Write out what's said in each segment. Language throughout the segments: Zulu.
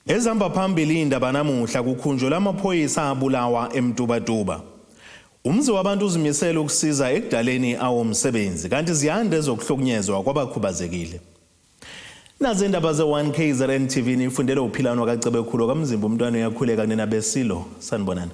Ezihamba phambili indaba namuhla kukhunjulwa amaphoyisa abulawa eMtubatuba. Umzi wabantu uzimisele ukusiza ekudaleni awomsebenzi kanti ziyanda ezokuhlukunyezwa kwabakhubazekile. Nazi indaba ze-1 KZN TV nifundele uphilano kaCebekhulu kaMzimba umntwana uyakhuleka nina besilo. Sanibonani.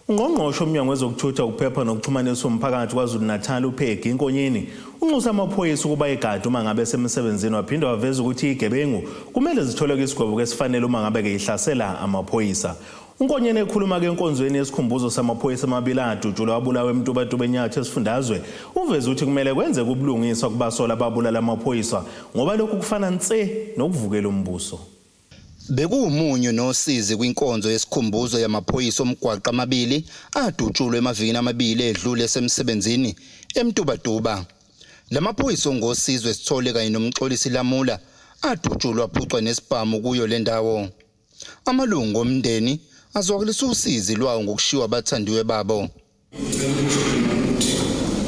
Ungqongqoshe womnyango wezokuthutha ukuphepha nokuxhumanisa umphakathi KwaZulu-Natal uPeggy Nkonyeni unxusa amaphoyisa ukuba egade uma ngabe esemsebenzini waphinde waveza ukuthi igebengu kumele zitholeke isigwebo esifanele uma ngabe ke ihlasela amaphoyisa. UNkonyeni ekhuluma ke enkonzweni yesikhumbuzo samaphoyisa amabili adutshulwa abulawa eMtubatuba eNyatha esifundazwe uveze ukuthi kumele kwenzeke ubulungiswa kubasola ababulala amaphoyisa ngoba lokhu kufana nse nokuvukela umbuso. Bekuwumunyu nosizi kwinkonzo yesikhumbuzo yamaphoyisa omgwaqo amabili adutshulwe emavikini amabili edlule esemsebenzini eMtubatuba. La maphoyisa oNgosizwe Sithole kanye noMxolisi Lamula adutshulwa aphucwa nesibhamu kuyo le ndawo. Amalungu omndeni azwakalisa usizi lwawo ngokushiywa abathandiwe babo. Ngicela ukusho mina ukuthi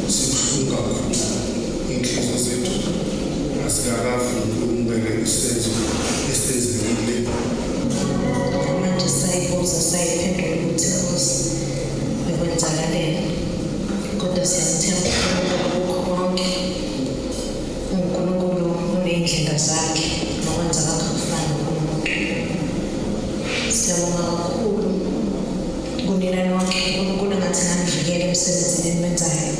sibuhlungu kakhulu, iy'nhliziyo zethu azikakavumi ukumukela isenzo esenzekile. Manje sayibuza sayiphendula ukuthi Nkosi bekwenzakaleni, kodwa siyamthemba uNkulunkulu kukho konke. UNkulunkulu uney'ndlela zakhe nokwenza kwakhe akufani nokomuntu. Siyabonga kakhulu kunina nonke. UNkulunkulu engathi anganivikela emsebenzini eniwenzayo.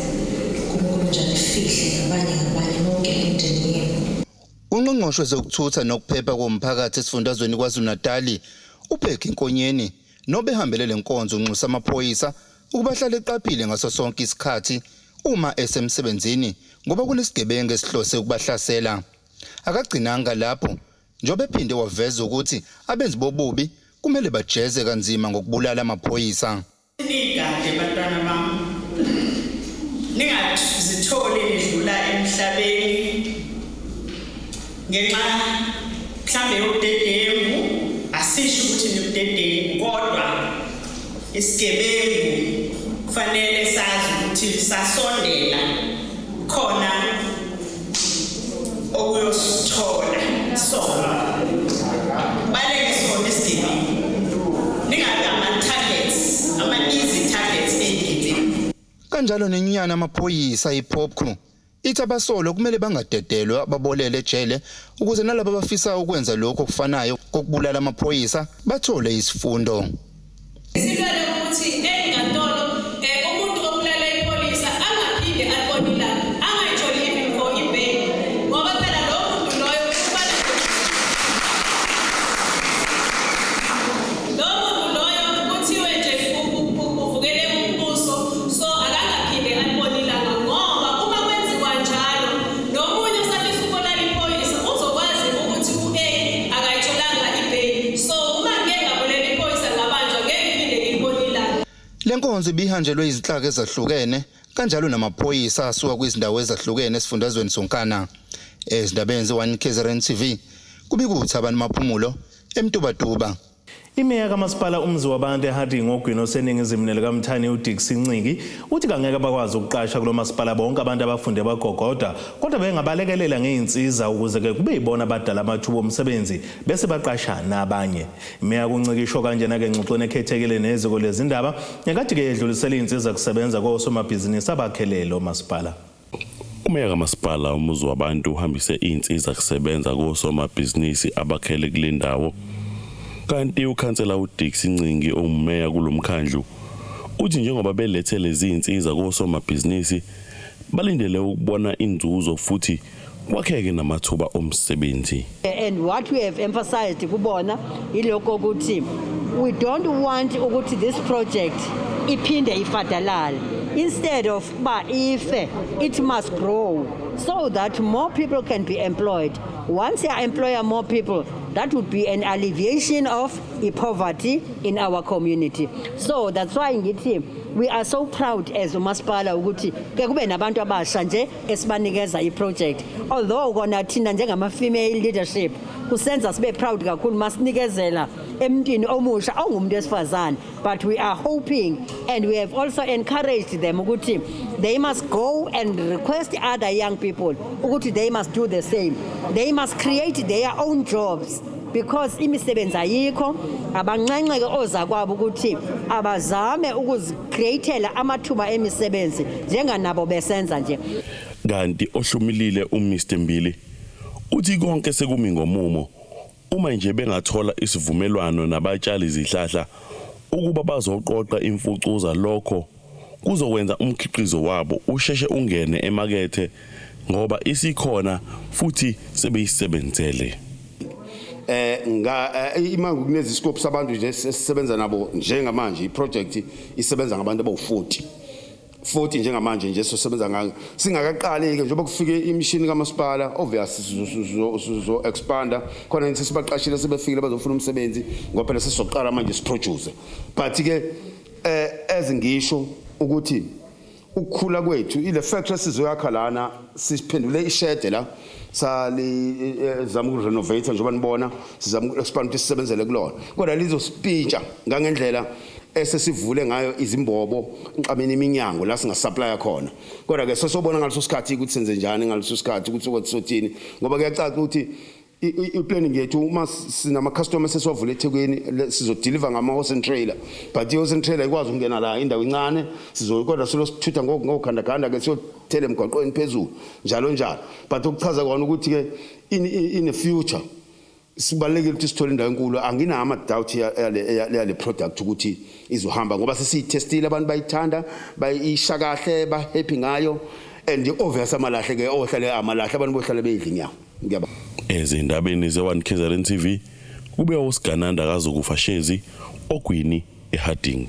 UNkulunkulu nje anifihle ngabanye ngabanye nonke nemindeni yenu. Ungqongqoshe wezokuthutha nokuphepha komphakathi esifundazweni KwaZulu-Natali, uBheki Nkonyeni, nobehambele le nkonzo unxusa amaphoyisa ukuba ahlale eqaphile ngaso sonke isikhathi uma esemsebenzini ngoba kunesigebengu esihlose ukubahlasela. Akagcinanga lapho njengoba ephinde waveza ukuthi abenzi bobubi kumele bajeze kanzima ngokubulala amaphoyisa. Nigade bantwana bami, ningazitholi nidlula emhlabeni ngenxa mhlambe yobudedengu. Asisho ukuthi nibudedengu, kodwa isigebengu kufanele sazi ukuthi sasondela khona okuyosithola sona, baleke sona isigebengu, ningabi ama-targets, ama-easy targets ey'gebengu. Kanjalo nenyunyana amaphoyisa iPopcru ithi abasolwa kumele bangadedelwa babolele ejele ukuze nalabo abafisa ukwenza lokhu okufanayo kokubulala amaphoyisa bathole isifundo. Silwele ukuthi enkantolo umuntu obulala ipholisa angaphinde alibone ilanga, angayitholi even for i-bail, ngoba phela lowo muntu loyo ubala lowo muntu loyo kuthiwe nje uvukele umbuso, so akangaphinde alibone ilanga, ngoba uma kwenziwa njalo nomunye osafisa ukubulala iphoyisa uzokwazi ukuthi u-A akayitholanga i-bail, so uma ngike ngabulela iphoyisa ngabanjwa, ngeke ngiphinde ngilibone ilanga. Le nkonzo ibihanjelwe izinhlaka ezahlukene kanjalo namaphoyisa asuka kwizindawo ezahlukene esifundazweni sonkana. Ezindabeni ze-1 KZN TV kubika uThabani Maphumulo eMtubatuba. Imeya kamasipala umzi wabantu eHarding ogwini oseningizimu nelikaMthani uDixie Nciki uthi kangeke bakwazi ukuqasha kulo masipala bonke abantu abafunde bagogoda kodwa bengabalekelela ngey'nsiza ukuze-ke kube yibona abadala amathuba omsebenzi bese baqasha nabanye. Imeya kuNciki isho kanjena-ke engxoxweni ekhethekile neziko lezindaba ngenkathi-ke yedlulisela iy'nsiza kusebenza kosomabhizinisi abakhele lo masipala. Umeya kamasipala umuzi wabantu uhambise iy'nsiza kusebenza kosomabhizinisi abakhele kule ndawo. Kanti ukhansela uDixie Ncingi owumeya kulo mkhandlu uthi njengoba belethe lezi zinsiza kosomabhizinisi balindele ukubona inzuzo futhi kwakheke namathuba omsebenzi. And what we have emphasized kubona ilokho ukuthi we don't want ukuthi this project iphinde ifadalale. Instead of ba ife, it must grow so that more people can be employed. Once you employ more people, that would be an alleviation of poverty in our community. So that's why ngithi we are so proud as umasipala ukuthi ke kube nabantu abasha nje esibanikeza i-project. Although kona thina njengama-female leadership kusenza sibe proud kakhulu masinikezela emntwini omusha ongumuntu wesifazane, but we are hoping and we have also encouraged them ukuthi they must go and request other young people ukuthi they must do the same, they must create their own jobs. Because imisebenzi ayikho, abanxenxeke ozakwabo ukuthi abazame ukuzicreatela amathuba emisebenzi njenganabo besenza nje. Kanti ohlumilile uMr Mbili uthi konke sekumi ngomumo uma nje bengathola isivumelwano nabatshali izihlahla ukuba bazoqoqa imfucuza, lokho kuzokwenza umkhiqizo wabo usheshe ungene emakethe ngoba isikhona futhi sebeyisebenzele. Nga ima kunezi scope sabantu nje esisebenza nabo njengamanje, iproject isebenza ngabantu abawu40 40 njengamanje nje sosebenza ngayo. Singakaqali ke, njengoba kufike imishini kamasipala, obvious sizo expanda khona nje. Sibaqashile, sebefikile bazofuna umsebenzi, ngoba phela sesizoqala manje siproduce. But ke ezingisho ukuthi ukukhula kwethu ile factory esizoyakha lana, siphendule ishede la, sali zama ukurenovate njengoba nibona, sizama uku-expand ukuthi sisebenzele kulona, kodwa lizosipintsha ngangendlela esesivule ngayo izimbobo inqameni iminyango la singasupplya khona. Kodwa ke sesobona ngaleso sikhathi ukuthi senze njani ngaleso sikhathi, ukuthi sokuthi sothini, ngoba kuyacaca ukuthi i-planning yethu, uma sinama customers sesiwavula eThekwini, sizodeliver ngama horse and trailer, but i-horse and trailer ikwazi ukungena la, indawo incane. Sizo kodwa silo sithutha ngokhandaganda ke, siyothela emgwaqweni phezulu, njalo njalo. But okuchaza kona ukuthi ke in the future sibalekile ukuthi sithole indawo enkulu. Anginawo ama-doubt yale product ukuthi izohamba, ngoba sesiyitestile, abantu bayithanda, bayisha kahle, ba-happy ngayo. And obvious amalahle ke ohlale amalahle, abantu bohlale beyidla inyama. Ngiyabonga. Ezindabeni ze-1 KZN TV, kube uSigananda kaZokufa Shezi, Ogwini, eHarding.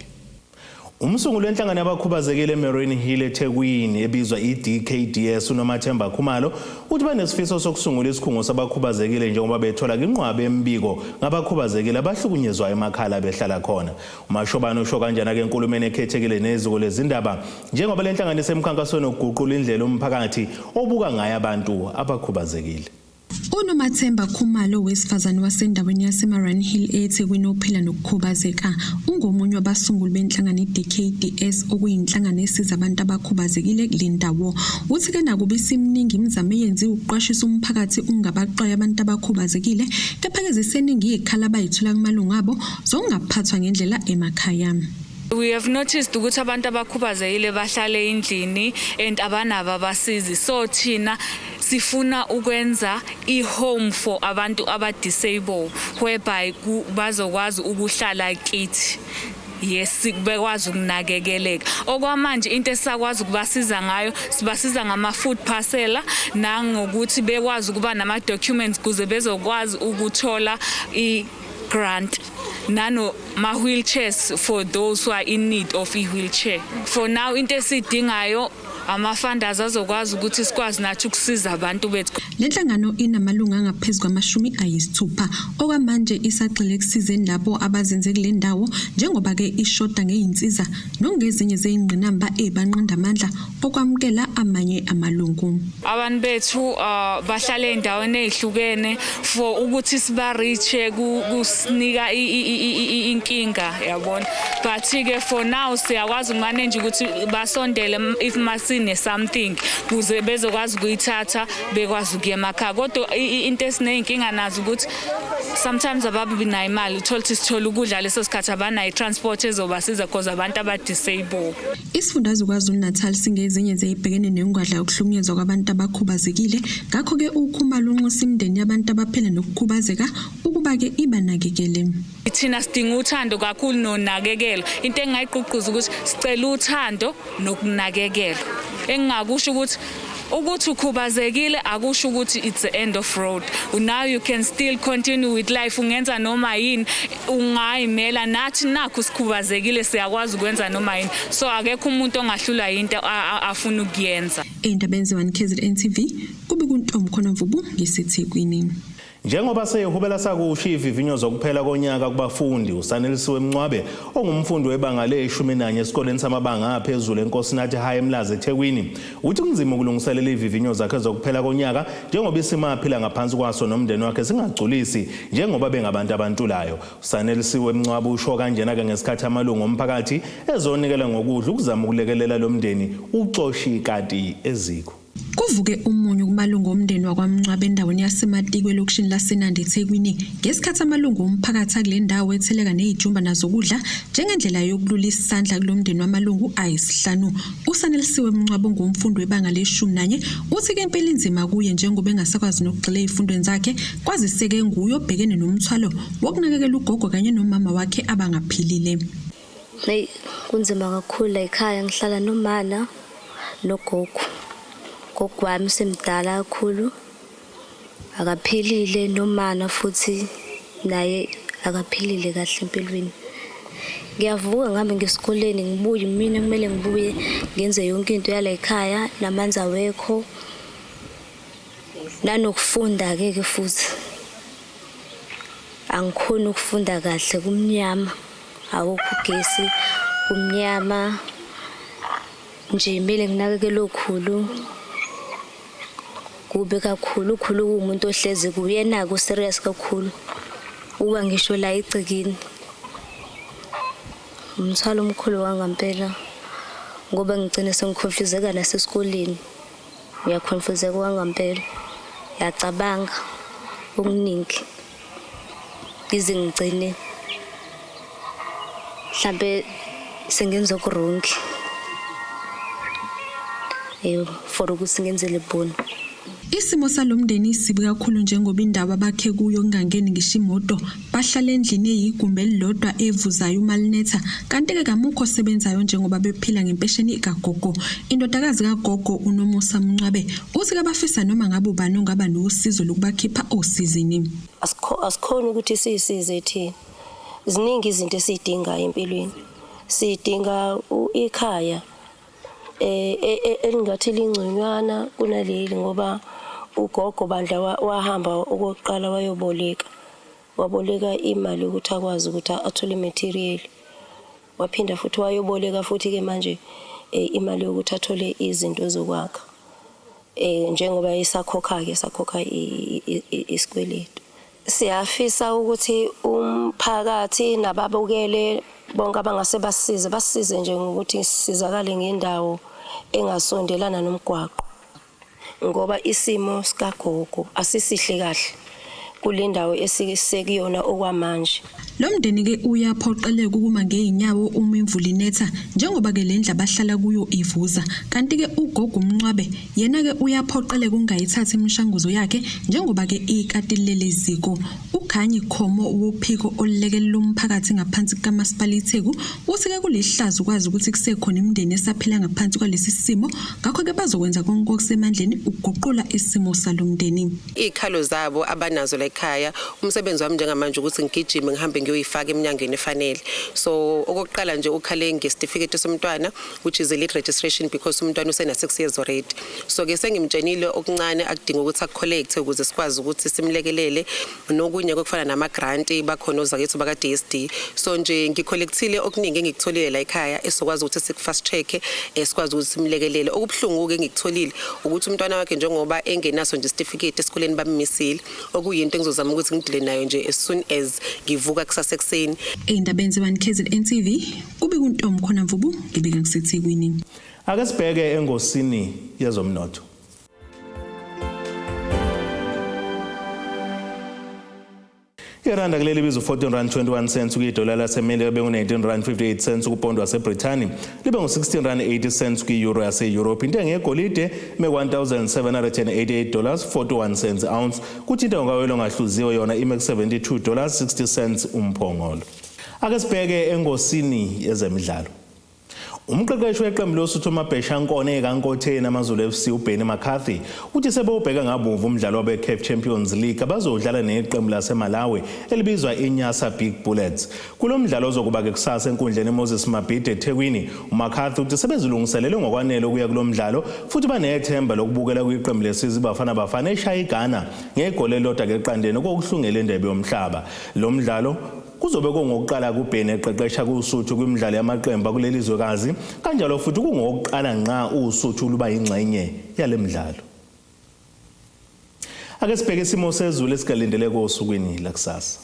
Umsunguli wenhlangano yabakhubazekile eMariannhill eThekwini ebizwa i-DKDS, uNomathemba Khumalo, uthi banesifiso sokusungula isikhungo sabakhubazekile njengoba bethola inqwaba yemibiko ngabakhubazekile abahlukunyezwa emakhaya behlala khona. UMashobane usho kanjena-ke enkulumeni ekhethekile neziko lezindaba njengoba le nhlangano isemkhankasweni wokuguqula indlela umphakathi obuka ngayo abantu abakhubazekile. UNomathemba Khumalo, wesifazane wasendaweni yaseMariannhill eThekwini ophila nokukhubazeka, ungomunye wabasunguli benhlangano i-DKDS, okuyinhlangano esiza abantu abakhubazekile kule ndawo. Uthi-ke nakuba isiminingi imizamo eyenziwe ukuqwashisa umphakathi ungabaxwayi abantu abakhubazekile, kepha-ke ziseningi iy'khala abayithola kumalungu abo zokungaphathwa ngendlela emakhaya. We have noticed ukuthi abantu abakhubazekile bahlale endlini and abanabo abasizi, so thina sifuna ukwenza i-home for abantu aba-disable whereby bazokwazi ukuhlala kithi, yes, bekwazi ukunakekeleka. Okwamanje into esisakwazi ukubasiza ngayo, sibasiza ngama-food parcel nangokuthi bekwazi ukuba nama-documents kuze bezokwazi ukuthola i-grant, nano ma-wheelchairs for those who are in need of i-wheelchair. For now into esiyidingayo ama-funders azokwazi ukuthi sikwazi nathi ukusiza abantu bethu. Le nhlangano inamalungu angaphezu kwama-60. Okwamanje isagxile ekusizeni labo abazinze kule ndawo, njengoba-ke ishoda ngey'nsiza nongezinye zey'ngqinamba ey'banqanda amandla okwamukela amanye amalungu. Abantu bethu bahlala ey'ndaweni ey'hlukene, for ukuthi siba-reach-e kusinika inkinga, yabona. But-ke for now siyakwazi ukumanage ukuthi basondele if masine something kuze bezokwazi ukuyithatha, bekwazi ukuya emakhaya. Kodwa into esiney'nkinga nazo ukuthi sometimes ababi nayo imali, uthole ukuthi sithola ukudla leso sikhathi, abanayo i-transport ezobasiza because abantu aba-disable. Isifundazwe KwaZulu-Natal singezinye zeyibhekene nengwadla yokuhlukunyezwa kwabantu abakhubazekile, ngakho-ke uKhumalo unxusa imindeni yabantu abaphila nokukhubazeka ukuba-ke ibanakekele. Thina sidinga uthando kakhulu nonakekelo. Into engingayigqugquza ukuthi sicela uthando nokunakekelwa. Engingakusho ukuthi ukhubazekile akusho ukuthi it's the end of road. Now you can still continue with life, ungenza noma yini, ungayimela. Nathi nakho sikhubazekile, siyakwazi ukwenza noma yini, so akekho umuntu ongahlulwa yinto afuna ukuyenza. Ey'ndabeni ze-1 KZN TV, kube kuNtombi khona Mvubu ngiseThekwini. Njengoba seyihubela sakusho ivivinyo zokuphela konyaka kubafundi, uSanelisiwe Mncwabe, ongumfundi webanga le-11 esikoleni samabanga aphezulu eNkosinathi High eMlazi eThekwini, uthi kunzima ukulungiselela ivivinyo zakhe zokuphela konyaka njengoba isimo aphila ngaphansi kwaso nomndeni wakhe singagculisi njengoba bengabantu abantulayo. USanelisiwe Mncwabe usho kanjena-ke ngesikhathi amalungu omphakathi ezonikela ngokudla ukuzama ukulekelela lo mndeni uxosha ikati eziko. Kuvuke umunyu. kumalungu omndeni wakwaMncwabe endaweni yaseMatikwe elokishini laseNanda eThekwini ngesikhathi amalungu omphakathi akule ndawo etheleka nezijumba nazokudla njengendlela yokulula isandla kulo mndeni wamalungu ayisihlanu. USanelisiwe Mncwabe ongumfundi webanga leshumi nanye uthi-ke impela inzima kuye njengoba engasakwazi nokugxila ey'fundweni zakhe kwazise-ke nguye obhekene nomthwalo wokunakekela ugogo kanye nomama wakhe abangaphilile. Hey, kunzima kakhulu la ekhaya. Ngihlala nomana nogogo. Gogo wami semdala kakhulu, akaphilile, nomana futhi naye akaphilile kahle empilweni. Ngiyavuka ngihambe ngesikoleni, ngibuye, mina kumele ngibuye ngenze yonke into yala ekhaya, namanzi awekho, nanokufunda-ke ke futhi angikhoni ukufunda kahle, kumnyama, awukho ugesi, kumnyama nje. Kumele nginakekele okhulu kube kakhulu ukhulu, kuwumuntu ohlezi kuyena-ke u-serious kakhulu, uba ngisho la egcekeni. Umthwalo omkhulu wangampela ngoba ngigcine sengiconfuseka nasesikoleni, ngiyaconfuseka wangampela, ngiyacabanga okuningi ngize ngigcine mhlambe sengenza oku-wrong for ukuthi ngenzele bona. Isimo salomndeni sibi kakhulu njengoba indawo abakhe kuyo kungangeni ngisho imoto. Bahlala endlini eyigumbi elilodwa evuzayo uma linetha, kanti-ke kamukho osebenzayo njengoba bephila ngempesheni kagogo. Indodakazi kagogo uNomusa Mncwabe uthi-ke bafisa noma ngabe ubani ongaba nosizo lokubakhipha osizini. Asikhoni ukuthi siyisize thina. Ziningi izinto esiyidingayo empilweni. Sidinga ikhaya elingathi lingconywana kunaleli, ngoba ugogo bandla wahamba okokuqala wayoboleka, waboleka imali ukuthi akwazi ukuthi athole i-material, waphinda futhi wayoboleka futhi-ke manje imali yokuthi athole izinto zokwakha, njengoba esakhokha-ke, esakhokha isikweletu. Siyafisa ukuthi umphakathi nababukele bonke abangase basisize, basisize nje ngokuthi sisizakale ngendawo engasondelana nomgwaqo, ngoba isimo sikagogo asisihle kahle kule ndawo esisekuyona okwamanje. Lo mndeni-ke uyaphoqeleka ukuma ngey'nyawo uma imvula inetha njengoba-ke le ndlu abahlala kuyo ivuza. Kanti-ke ugogo uMncwabe yena-ke uyaphoqeleka ukungayithathi imishanguzo yakhe njengoba-ke ikati lilele ziko. UKhanyi Khomo wophiko olulekelela umphakathi ngaphansi kukaMasipala iTheku uthi-ke kulihlazo ukwazi ukuthi kusekhona imindeni esaphila ngaphansi kwalesi simo, ngakho-ke bazokwenza konke okusemandleni ukuguqula isimo salo mndeni. Iy'khalo zabo abanazo la ekhaya, umsebenzi wami njengamanje ukuthi ngigijime ngihambe ngiyoyifaka eminyangweni efanele. So okokuqala nje ukhale ngesitifiketi somntwana, which is a late registration because umntwana usena-6 years already. So ke sengimtshenile okuncane akudinga ukuthi akucollecte ukuze sikwazi ukuthi simlekelele, nokunye kokufana nama-grant, bakhona ozakwethu baka-DSD. So nje ngicollectile okuningi engikutholile la ekhaya esizokwazi ukuthi siku-fast track, sikwazi ukuthi simlekelele. Okubuhlungu-ke engikutholile ukuthi umntwana wakhe njengoba engenaso nje isitifiketi, esikoleni bammisile, okuyinto engizozama ukuthi ngidile nayo nje as soon as ngivuka kusasa ekuseni. Ey'ndabeni ze-1 KZN TV, kubika uNtombi khona Mvubu, ngibika ngiseThekwini. Ake sibheke engosini yezomnotho. Iranda kuleli libiza u-14 rand 21 cents kuyidola laseMelika, bengu-19 rand 58 cents kupondo waseBrithani, libe ngu-16 rand 80 cents kwi-euro yase-Europe. Intengo yegolide ime $1788 41 cents ounce, kuthi intengo kawelo ongahluziwe yona ime ku-$72 60 cents umphongolo. Ake sibheke engosini yezemidlalo. Umqeqeshi weqembu loSuthu Mabhesha Nkone kaNkotheni AmaZulu FC uBenny McCarthy uthi sebewubheka ngabomvu umdlalo wabe-CAF Champions League abazowudlala neqembu laseMalawi elibizwa iNyasa Big Bullets. Kulo mdlalo ozokuba-ke kusasa enkundleni eMoses Mabhida eThekwini, uMcCarthy uthi sebezilungiselele ngokwanele ukuya kulo mdlalo futhi banethemba lokubukela kwiqembu lesizwe iBafana Bafana eshaya iGhana ngegoli elilodwa keqandeni kokuhlungela indebe yomhlaba. Lo mdlalo kuzobe kungokuqala kuBenny eqeqesha kuSuthu kwimidlalo yamaqembu akuleli zwekazi, kanjalo futhi kungokuqala ngqa uSuthu luba yingxenye yale midlalo. Ake sibheke isimo sezulu esigalindeleke osukwini lakusasa.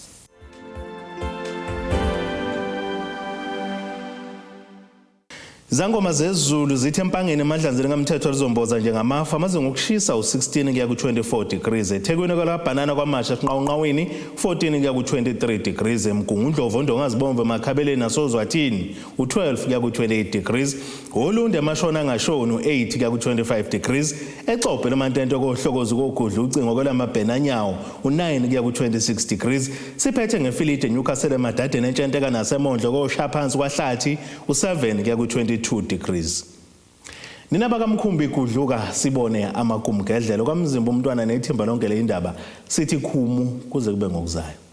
Zangoma zezulu zithi empangeni emadlanzeni kaMthetho lizomboza njengamafu amazinga okushisa u-16 kuya ku-24 degrees. eThekwini kwelabhanana kwamasha esinqawunqawini 14 kuya ku-23 degrees. eMgungundlovu oNdongazibomvu eMakhabeleni nasoZwathini u-12 kuya ku-28 degrees. Olundi amashona angashoni u-8 kuya ku-25 degrees. Exobhe lomantento kohlokozi kogudla ucingo kwelamabhenanyawo u-9 kuya ku-26 degrees. Siphethe ngefilidi eNewcastle eMadadeni eNtshenteka naseMondlo kosha phansi kwaHlathi u-7 kuya ku-22 degrees. Nina bakamkhumbi gudluka sibone amagumgedlelo kwamzimba umntwana nethimba lonke le indaba sithi khumu kuze kube ngokuzayo.